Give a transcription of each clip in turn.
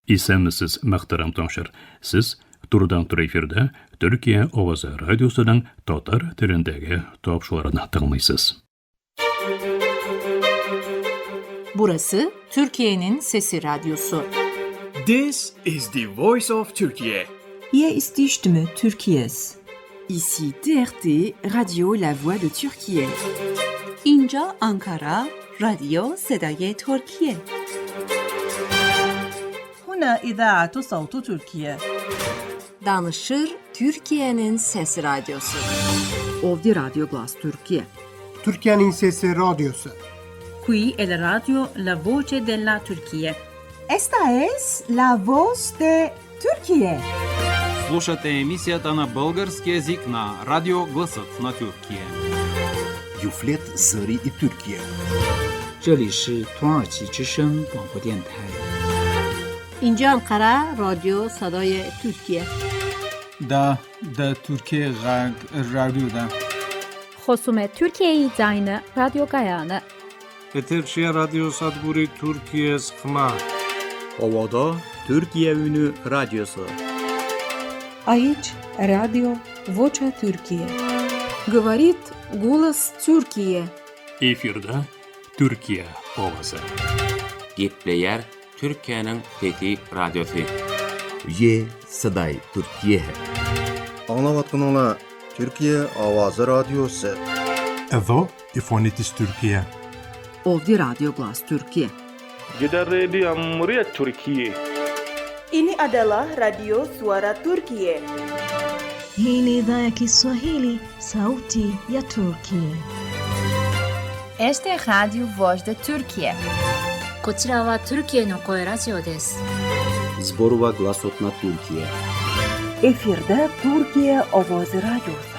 Исәнмесез, мөхтәрәм тыңлаучылар. Сез турыдан-туры эфирда Төркия авазы радиосының татар телендәге тапшыруларын тыңлыйсыз. Burası Türkiye'nin Sesi Radyosu. This is the voice of Turkey. Hier ist die Stimme Türkiye's. Ici TRT, Radio La Voix de Türkiye. اینجا آنکارا رادیو صدای ترکیه. هنا إذاعة صوت تركيا. Danışır Türkiye'nin Sesi Radyosu. Ovdje Radio Glas Türkiye. Türkiye'nin Sesi Radyosu. Qui è la radio La Voce della Turchia. Esta es la voz de Türkiye. Слушате емисията на български език на Радио Гласът на Тюркия. Юфлет Zëri i Türkiye. 这里是土耳其之声广播电台。 اینجا انقره رادیو صدای ترکیه. دا د ترکیې غږ رادیو ده. Խոսում է Թուրքիայի ձայնը ռադիոկայանը։ Եթերշի ռադիոսადგուրի Թուրքիես խմա։ Ovada Türkiye Ünü Radyosu. Aici Radio Vocea Türkiye. Говорит голос Türkiye. Efirde Türkiye Owazy. Gepleýär Türkiýäniň Sesi Radiosy. Ye Saday Türkiye. Аңлаватқаныңла Türkiye Owazy Radiosu. Εδώ η φωνή της Τουρκία. Ovdje Radio Glas Türkiye. Gidan rediyon muryar Turkiyya. Ini adalah Radio Suara Turkiye. Hii ni idhaa ya Kiswahili, sauti ya Turki. Esta é Rádio Voz da Turquia. こちらはトルキエの声ラジオです。 Зборува гласот на Туркија. Efirde Türkiye Ovozi Radyosu.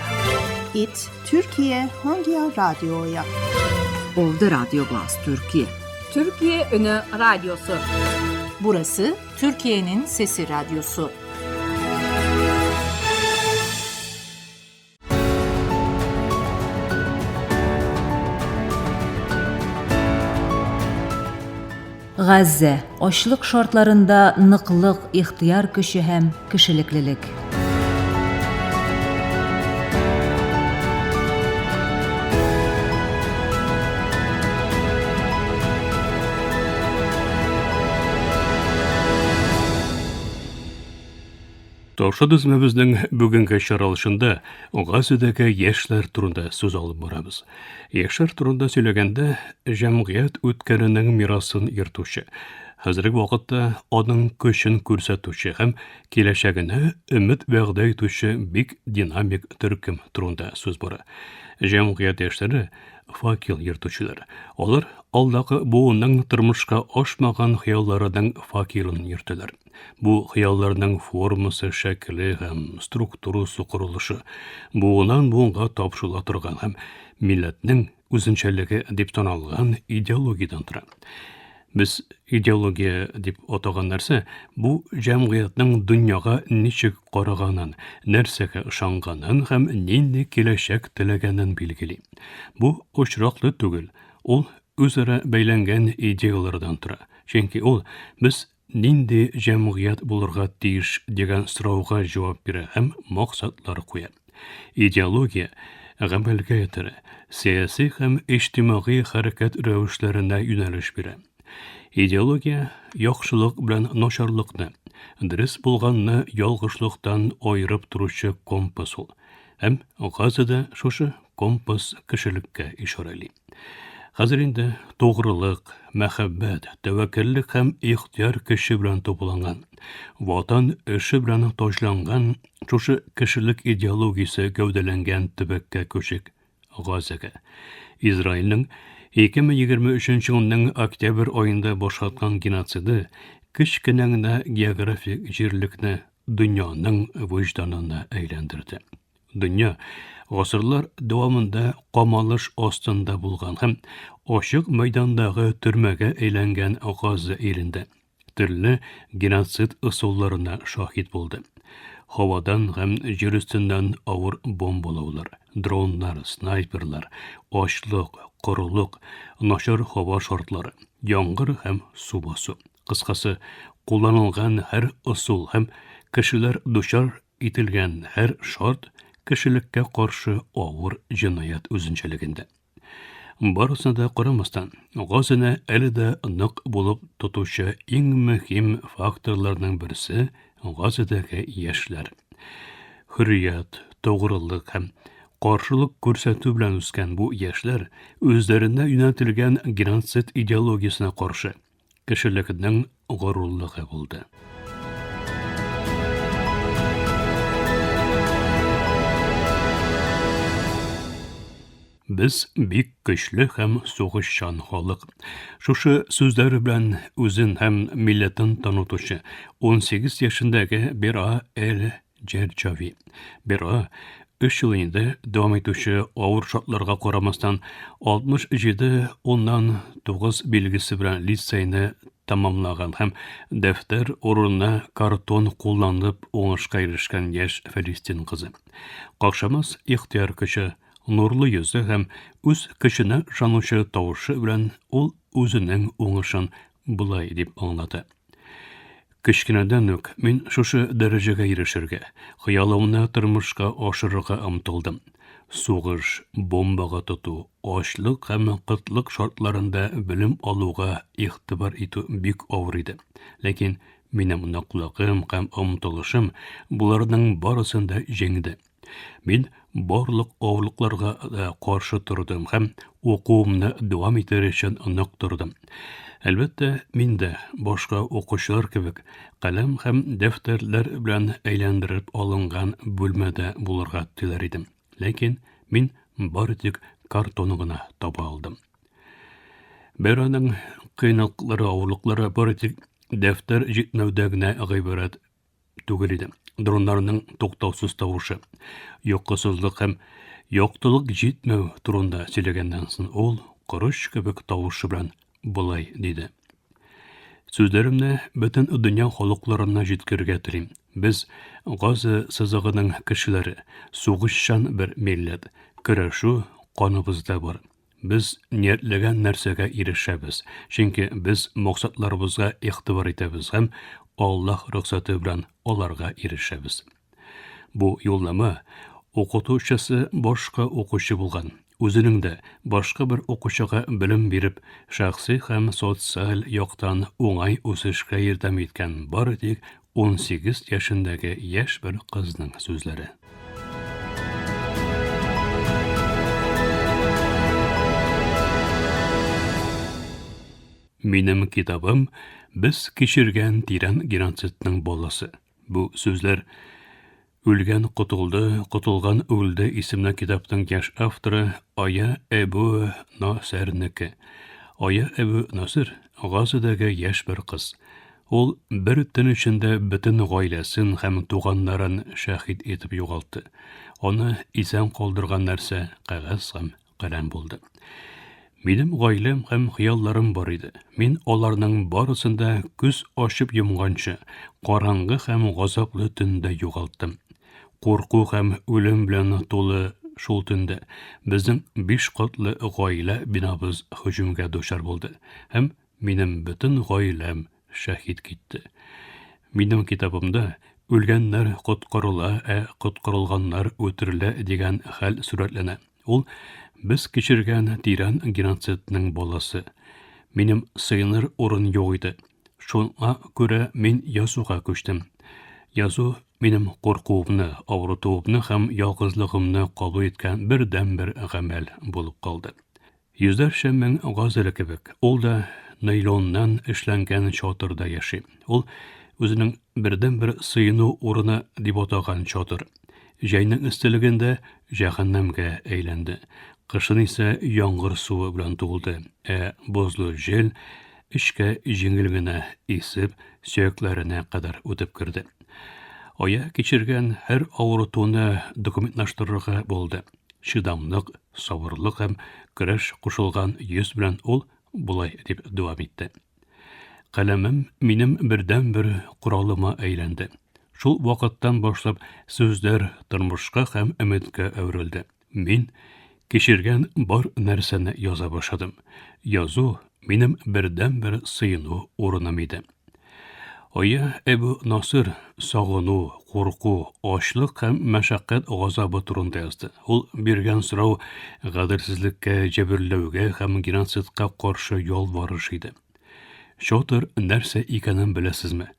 It Türkiye Hangi Radyo'ya? Ovdje Radio Glas Türkiye. Türkiye Ünü Radyosu. Burası Türkiye'nin Sesi Radyosu. Газзә ачлык шартларында ныклык, ихтыяр көче һәм кешелеклелек. Тапшы düzmебезнең бүгенге чаралышында Газадагы яшьләр турында сүз алып барабыз. Яшьләр турында сөйләгәндә, җәмгыять үткәненең мирасын йөртүче, хәзерге вакытта аның көчен күрсәтүче һәм киләчәгенә өмет вәгъдә итүче бик динамик төркем турында сүз бара. Җәмгыять яшьләре факел йөртүчеләр. Алар алдагы буынның тормышка ашмаган хыялларының факелын йөртәләр. Бу хыялларның формасы, шәкеле һәм структурасы корылышы буыннан буынга тапшырыла торган һәм милләтнең үзенчәлеге дип саналган идеологиядән тора. Без идеология дип атаган нәрсә бу җәмгыятьнең дөньяга ничек караганын, нәрсәгә ышанганын һәм нинди киләчәк теләгәнен билгели. Бу очраклы түгел, ул үзара бәйләнгән идеялардан тора. Чөнки ул без нинди җәмгыять булырга тиеш дигән сорауга җавап бирә һәм максатлар куя. Идеология гамәлгә этәрә, сәяси һәм иҗтимагый хәрәкәт рәвешләренә юнәлеш бирә. Идеология яхшылык белән начарлыкны, дөрес булганны ялгышлыктан аерып торучы компас ул. Һәм Газада шушы компас кешелеккә ишарәли. Хәзер инде тугрылык, мәхәббәт, тәвәккәллек һәм ихтыяр көче белән тупланган, ватан эше белән таҗланган шушы кешелек идеологиясе гәүдәләнгән төбәккә күчик, Газага. Израильнең 2023 елның октябрь аенда башлаткан геноциды кечкенә генә географик җирлекне дөньяның вөҗданына әйләндерде. Дөнья гасырлар дәвамында камалыш астында булган һәм ачык мәйдандагы төрмәгә әйләнгән Газа илендә төрле геноцид ысулларына шаһит булды. Һавадан һәм җир өстеннән авыр бомбалаулар, дроннар, снайперлар, ачлык, корылык, начар һава шартлары, яңгыр һәм су басу. Кыскасы, кулланылган һәр ысул һәм кешеләр дучар ителгән һәр шарт кешелеккә каршы авыр җинаять үзенчәлегендә. Барысына да карамастан, Газаны әле дә нык булып тотучы иң мөһим факторларның берсе Газадагы яшьләр. Хөррият, тугрылык һәм каршылык күрсәтү белән үскән бу яшьләр үзләренә юнәлтелгән геноцид идеологиясенә каршы кешелекнең горурлыгы булды. Без бик көчле һәм сугышчан халык. Шушы сүзләре белән үзен һәм милләтен танытучы 18 яшендәге Бера Эль Джерчави. Бера өч ел инде дәвам итүче авыр шартларга карамастан, 67 уннан 9 билгесе белән лицейны тәмамлаган һәм дәфтәр урынына картон кулланып уңышка ирешкән яшь фәлистин кызы. Какшамас ихтыяр көче, нурлы йөзе һәм үз көченә ышанучы тавышы белән ул үзенең уңышын болай дип аңлата. Кечкенәдән үк мин шушы дәрәҗәгә ирешергә, хыялымны тормышка ашырырга омтылдым. Сугыш, бомбага тоту, ачлык һәм кытлык шартларында белем алуга игътибар итү бик авыр иде. Ләкин минем ныклыгым һәм омтылышым боларның барысын да җиңде. Мин барлык авырлыкларга да каршы тордым һәм укуымны дәвам итәр өчен нык тордым. Әлбәттә, мин дә, башка укучылар кебек, каләм һәм дәфтәрләр белән әйләндереп алынган бүлмәдә булырга теләр идем. Ләкин мин бары тик картон гына таба алдым. Бер аның кыйналыклары, авырлыклары бары тик дәфтәр җитмәүдә генә гыйбарәт түгел иде. Дроннарның туктаусыз тавышы, йокысызлык һәм яктылык җитмәү турында сөйләгәннән соң ул корыч кебек тавышы белән болай диде. Сүзләремне бөтен дөнья халыкларына җиткерергә телим. Без Газа сызыгының кешеләре, сугышчан бер милләт. Көрәшү каныбызда бар. Без ниятләгән нәрсәгә ирешәбез, чөнки без максатларыбызга игътибар итәбез һәм Аллаһ рөхсәте белән аларга ирешәбез. Бу юллама укытучысы башка укучы булган, үзенең дә башка бер укучыга белем биреп, шәхси һәм социаль яктан уңай үсешкә ярдәм иткән бары тик 18 яшендәге яшь бер кызның сүзләре. Минем китабым без кичергән тирән геноцидның баласы. Бу сүзләр Үлгән котылды, котылган үлде исемле китапның яшь авторы Ая Әбу Насернеке. Ая Әбу Насер Газадагы яшь бер кыз. Ул бер төн эчендә бөтен гаиләсен һәм туганнарын шәһит итеп югалтты. Аны исән калдырган нәрсә кәгазь һәм каләм булды. Минем гаиләм һәм хыялларым бар иде. Мин аларның барысын да күз ачып йомганчы, караңгы һәм газаплы төндә югалттым. Курку һәм үлем белән тулы шул төндә безнең биш катлы гаилә бинабыз һөҗүмгә дучар булды һәм Минем бөтен гаиләм шәһит китте. Минем китабымда үлгәннәр коткарыла, ә коткарылганнар үтерелә дигән хәл сурәтләнә. Ул без кичергән тирән геноцидның баласы. Минем сыеныр урын юк иде. Шуңа күрә мин язуга күчтем. Язу минем куркуымны, авыртуымны һәм ялгызлыгымны кабул иткән бердәнбер гамәл булып калды. Йөзләрчә мең газеле кебек, ул да нейлоннан эшләнгән чатырда яши. Ул үзенең бердәнбер сыену урыны дип атаган чатыр. Җәйнең эсселегендә җәһәннәмгә әйләнде. Кышын исә яңгыр суы белән тулды, ә бозлы җил эчкә җиңел генә исеп, сөякләренә кадәр үтеп керде. Ая кичергән һәр авыртуны документлаштырырга булды. Чыдамлык, сабырлык һәм көрәш кушылган йөз белән ул болай дип дәвам итте. Каләмем минем бердәнбер коралыма әйләнде. Шул вакыттан башлап сүзләр тормышка һәм өметкә әверелде. Мин кичергән бар нәрсәне яза башладым. Язу минем бердәнбер сыену урыным иде. Ая Әбу Насыр сагыну, курку, ачлык һәм мәшәкать газабы турында язды. Ул биргән сорау гаделсезлеккә, җәберләүгә һәм геноцидка каршы ялварыш иде. Чатыр нәрсә икәнен беләсезме?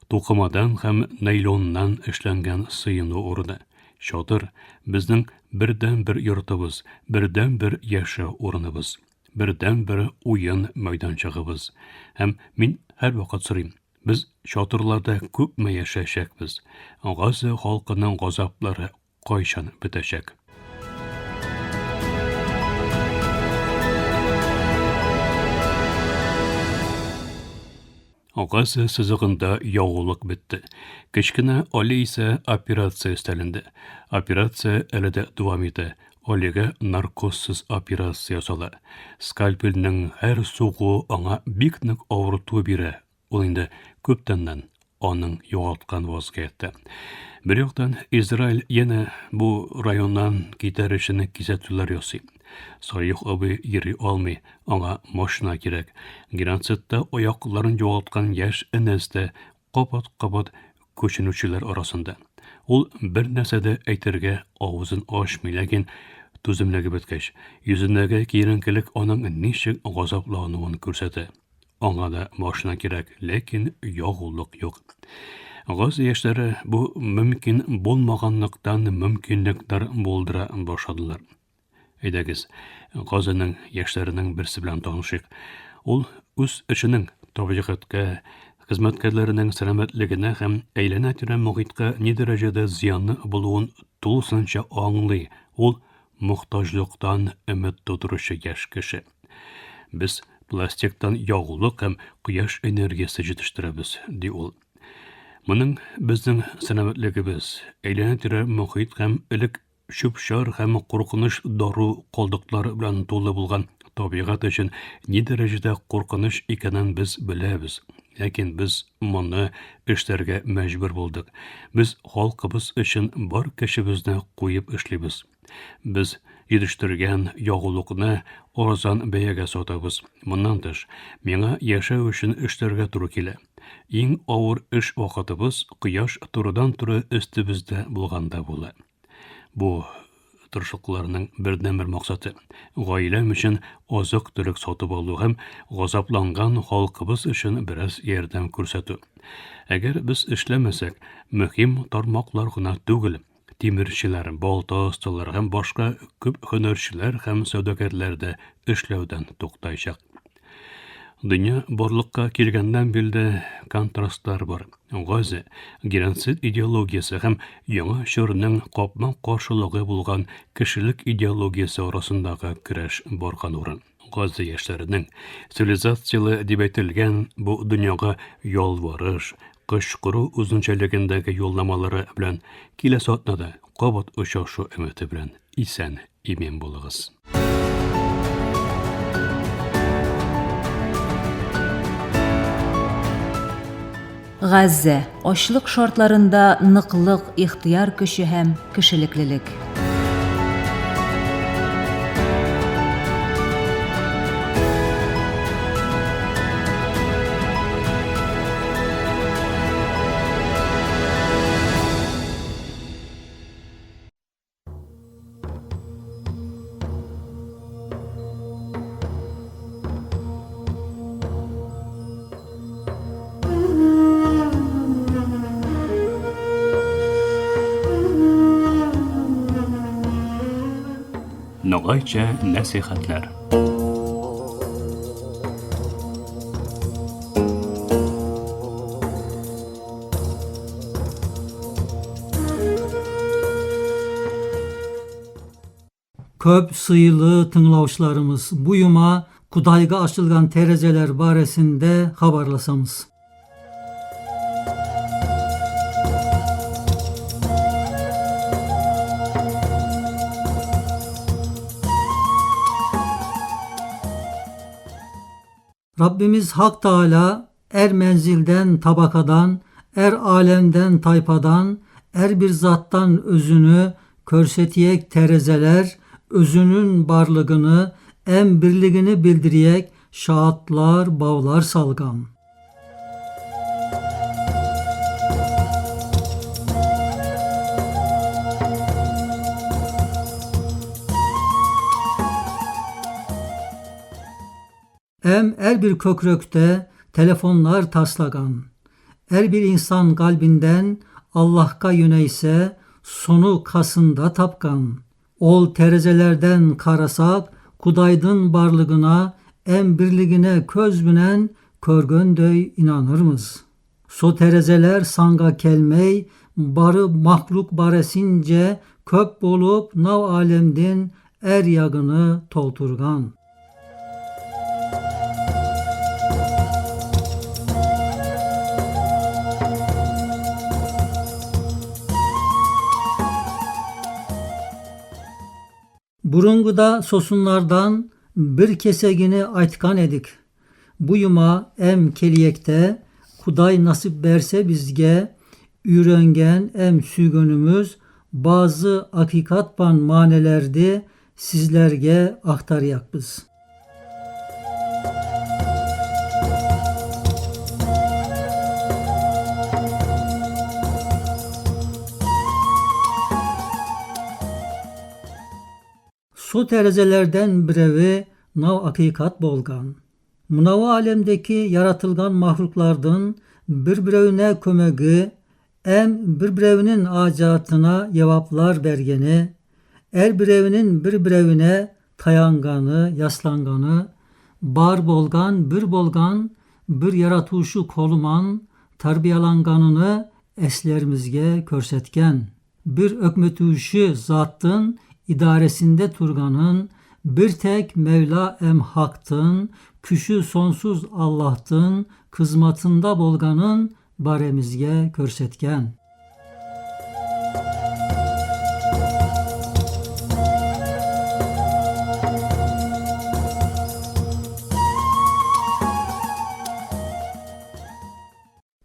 Тукымадан һәм нейлоннан эшләнгән сыену урыны. Чатыр, безнең бердәнбер йортыбыз, бердәнбер яшәү урыныбыз, бердәнбер уен мәйданчыгыбыз. Һәм мин һәрвакыт сорыйм, без чатырларда күпме яшәячәкбез? Газа халкының газаплары кайчан бетәчәк? Газа сызыгында яулык бетте. Кечкенә Али исә операция өстәлендә. Операция әле дә дәвам итә. Алигә наркозсыз операция ясала. Скальпельнең һәр сугуы аңа бик нык авырту бирә. Ул инде күптәннән аның югалткан вазгыятьтә. Бер яктан Израиль янә бу районнан китәр өчен кисәтүләр ясый. Салих абый йөри алмый, аңа машина кирәк. Геноцидта аякларын югалткан яшь Әнәс тә кабат-кабат күченүчеләр арасында. Ул бер нәрсә дә әйтергә авызын ачмый, ләкин түземлеге беткәч, йөзендәге киеренкелек аның ничек газаплануын күрсәтә. Аңа да машина кирәк, ләкин ягулык юк. Газ яшьләре бу мөмкин булмаганлыктан мөмкинлекләр булдыра башладылар. Әйдәгез, Газаның яшьләренең берсе белән танышыйк. Ул үз эшенең табигатькә, хезмәткәрләренең сәламәтлегенә һәм әйләнә-тирә мохиткә ни дәрәҗәдә зыянлы булуын тулысынча аңлый. Ул мохтаҗлыктан өмет тудыручы яшь кеше. Без пластиктан ягулык һәм кояш энергиясе җитештерәбез, ди ул. Моның безнең сәламәтлегебез, әйләнә-тирә мохит һәм элек чүп-чар һәм куркыныч дару калдыклары белән тулы булган табигать өчен ни дәрәҗәдә куркыныч икәнен без беләбез. Ләкин без моны эшләргә мәҗбүр булдык. Без халкыбыз өчен бар көчебезне куеп эшлибез. Без җитештергән ягулыкны арзан бәягә сатабыз. Моннан тыш, миңа яшәү өчен эшләргә туры килә. Иң авыр эш вакытыбыз кояш турыдан-туры өстебездә булганда була. Бу тырышлыкларның бердәнбер максаты гаиләм өчен азык-төлек сатып алу һәм газапланган халкыбыз өчен бераз ярдәм күрсәтү. Әгәр без эшләмәсәк, мөһим тармаклар гына түгел, тимерчеләр, балта осталары һәм башка күп һөнәрчеләр һәм сәүдәгәрләр дә эшләүдән туктаячак. Дөнья барлыкка килгәннән бирле контрастлар бар. Газа, геноцид идеологиясе һәм яңа чорның капма-каршылыгы булган кешелек идеологиясе арасындагы көрәш барган урын. Газа яшьләренең цивилизацияле дип әйтелгән бу дөньяга ялварыш, кычкыру үзенчәлегендәге юлламалары белән киләсе атнада кабат очрашу өмете белән исән имин булыгыз. Газзә, ачлык шартларында ныклык, ихтыяр көче һәм кешелеклелек. Ногайча нәсихәтләр. Köp sıylı tınglavçılarımız bu yuma Kudayga açılgan terezeler baresinde habarlasamız. Rabbimiz Hak Teala er menzilden tabakadan, er alemden taypadan, er bir zattan özünü körsetiyek terezeler, özünün barlığını, en birliğini bildiriyek şaatlar, bavlar salgam. Эм эр бир көкрөктө телефонлар таслаган. Эр бир инсан калбинден Аллахка yöneyse сону касында тапкан. Ол терезелерден карасак Кудайдын барлыгына эм бирлигине көз менен көргөндөй инанырмыз. Со терезелер санга келмей, бары маhluk баресинce көп болуп nav алемдин эр ягыны толтурган. Бурунгуда сосунлардан бир кесегини айткан эдик. Буюма эм келиекте Кудай насип берсе бизге үйрөнген эм сүйгөнүмүз базы акыйкатпан маанелерди сиздерге актариякпыз. Со terezelerden birevi nav hakikat bolgan. Mınavı alemdeki yaratılgan mahluklardan bir birevine kömegi, em bir birevinin acatına cevaplar bergeni, er birevinin bir birevine tayanganı, yaslanganı, bar bolgan, bir bolgan, bir yaratuşu koluman, tarbiyalanganını eslerimizge körsetken, bir ökmetuşu zattın idaresinde turganın, bir tek Mevla em Haktın, küşü sonsuz Allah'tın, kızmatında bolganın baremizge körsetken.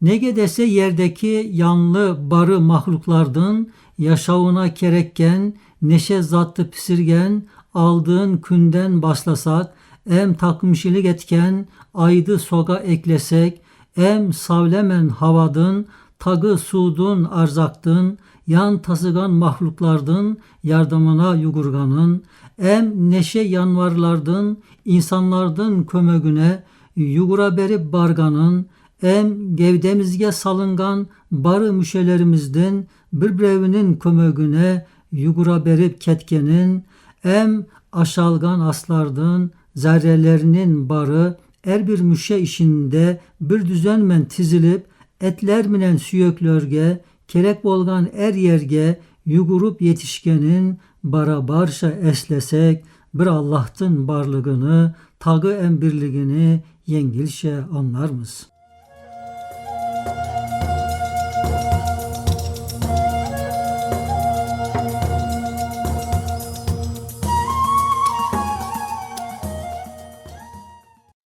Nege dese yerdeki yanlı barı mahluklardın, yaşavına kerekken, neşe zattı pisirgen, aldığın künden başlasak, em takmışilik etken, aydı soga eklesek, em savlemen havadın, tagı sudun arzaktın, yan tasıgan mahluklardın, yardımına yugurganın, em neşe yanvarlardın, insanlardın kömögüne, yugura berip barganın, em gevdemizge salıngan barı müşelerimizden bir birevinin kömögüne yugura berip ketkenin, em aşalgan aslardın zerrelerinin barı er bir müşe işinde bir düzenmen tizilip etler minen süyöklörge kerek bolgan er yerge yugurup yetişkenin bara barşa eslesek bir Allah'tın barlığını tagı em birliğini yengilşe anlarmız.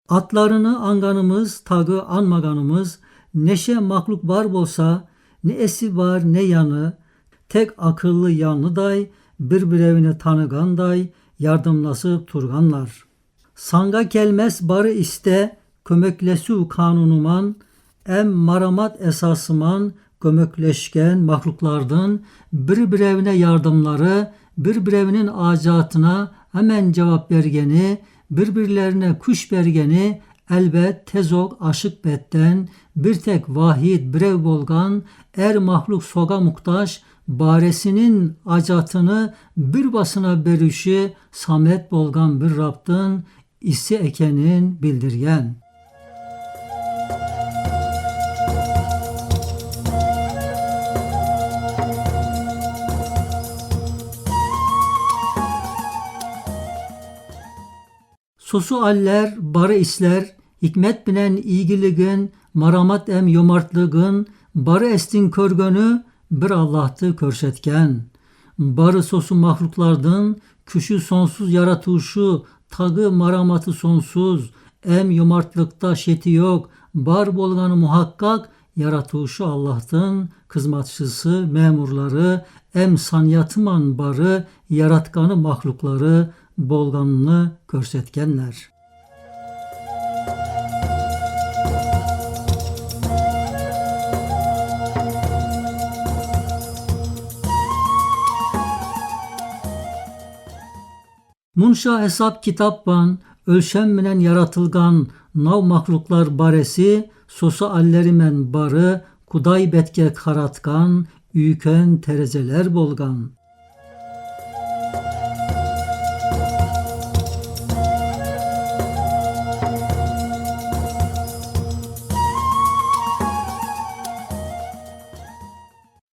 Atlarını anganımız, tagı anmaganımız, neşe mahluk var bolsa, ne esi var ne yanı, tek akıllı yanlı day, bir birevini tanıgan day, yardımlasıp turganlar. Sanga gelmez barı iste, kömeklesu kanunuman, em maramat esasıman, kömekleşken mahluklardan, bir birevine yardımları, bir birevinin acatına hemen cevap bergeni, birbirlerine kuş bergeni elbet tezok aşık betten bir tek vahid birev bolgan er mahluk soga muktaş baresinin acatını bir basına berüşü samet bolgan bir Rab'dın isi ekenin bildirgen. Sosu aller, barı isler, hikmet binen iyigiligin, maramat em yomartlığın, barı estin körgönü bir Allah'tı körsetken. Barı sosu mahluklardın, küşü sonsuz yaratuşu, tagı maramatı sonsuz, em yomartlıkta şeti yok, bar bolganı muhakkak, yaratuşu Allah'tın, kızmatçısı, memurları, em sanyatıman barı, yaratkanı mahlukları, bolganını körsetkenler. Munşa hesap kitapban Өлшәм менән яратылган нав махлуклар бареси сосы алләримен бары Кудай бәткә караткан үйкән тәрәзәләр болган.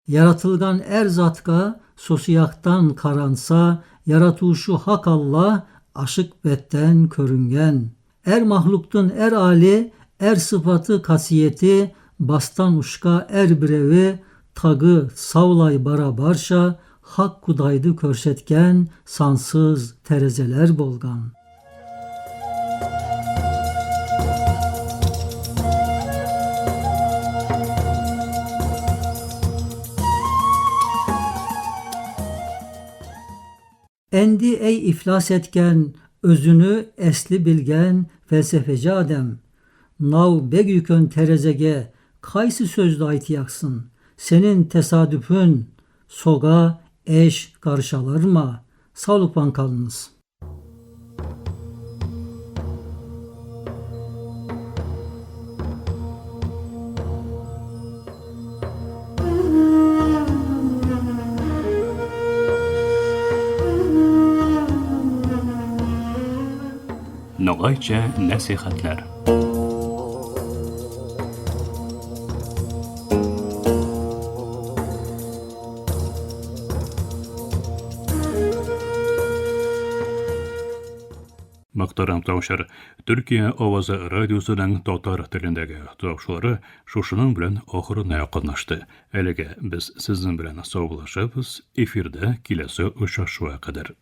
Yaratılgan er zatqa sosuyaqtan qaransa, yaratuvşı Hak Allah aşık betten körüngen. Er mahluktun er ali, er sıfatı kasiyeti, bastan uşka er birevi, tagı savlay bara barşa, Hak kudaydı körsetken sansız terezeler bolgan. Endi ey iflas etken, özünü esli bilgen felsefeci adem. Nav bek yükön terezege kaysı sözlü aytiyaksın? Senin tesadüfün soga eş karşalarma. Sağlıkla kalınız. Ногайча нәсихәтләр. Мөхтәрәм тыңлаучылар, Төркия авазы радиосының татар телендәге тапшырулары шушының белән ахырына якынлашты. Әлегә без сезнең белән саубуллашабыз. Эфирда киләсе очрашуга кадәр.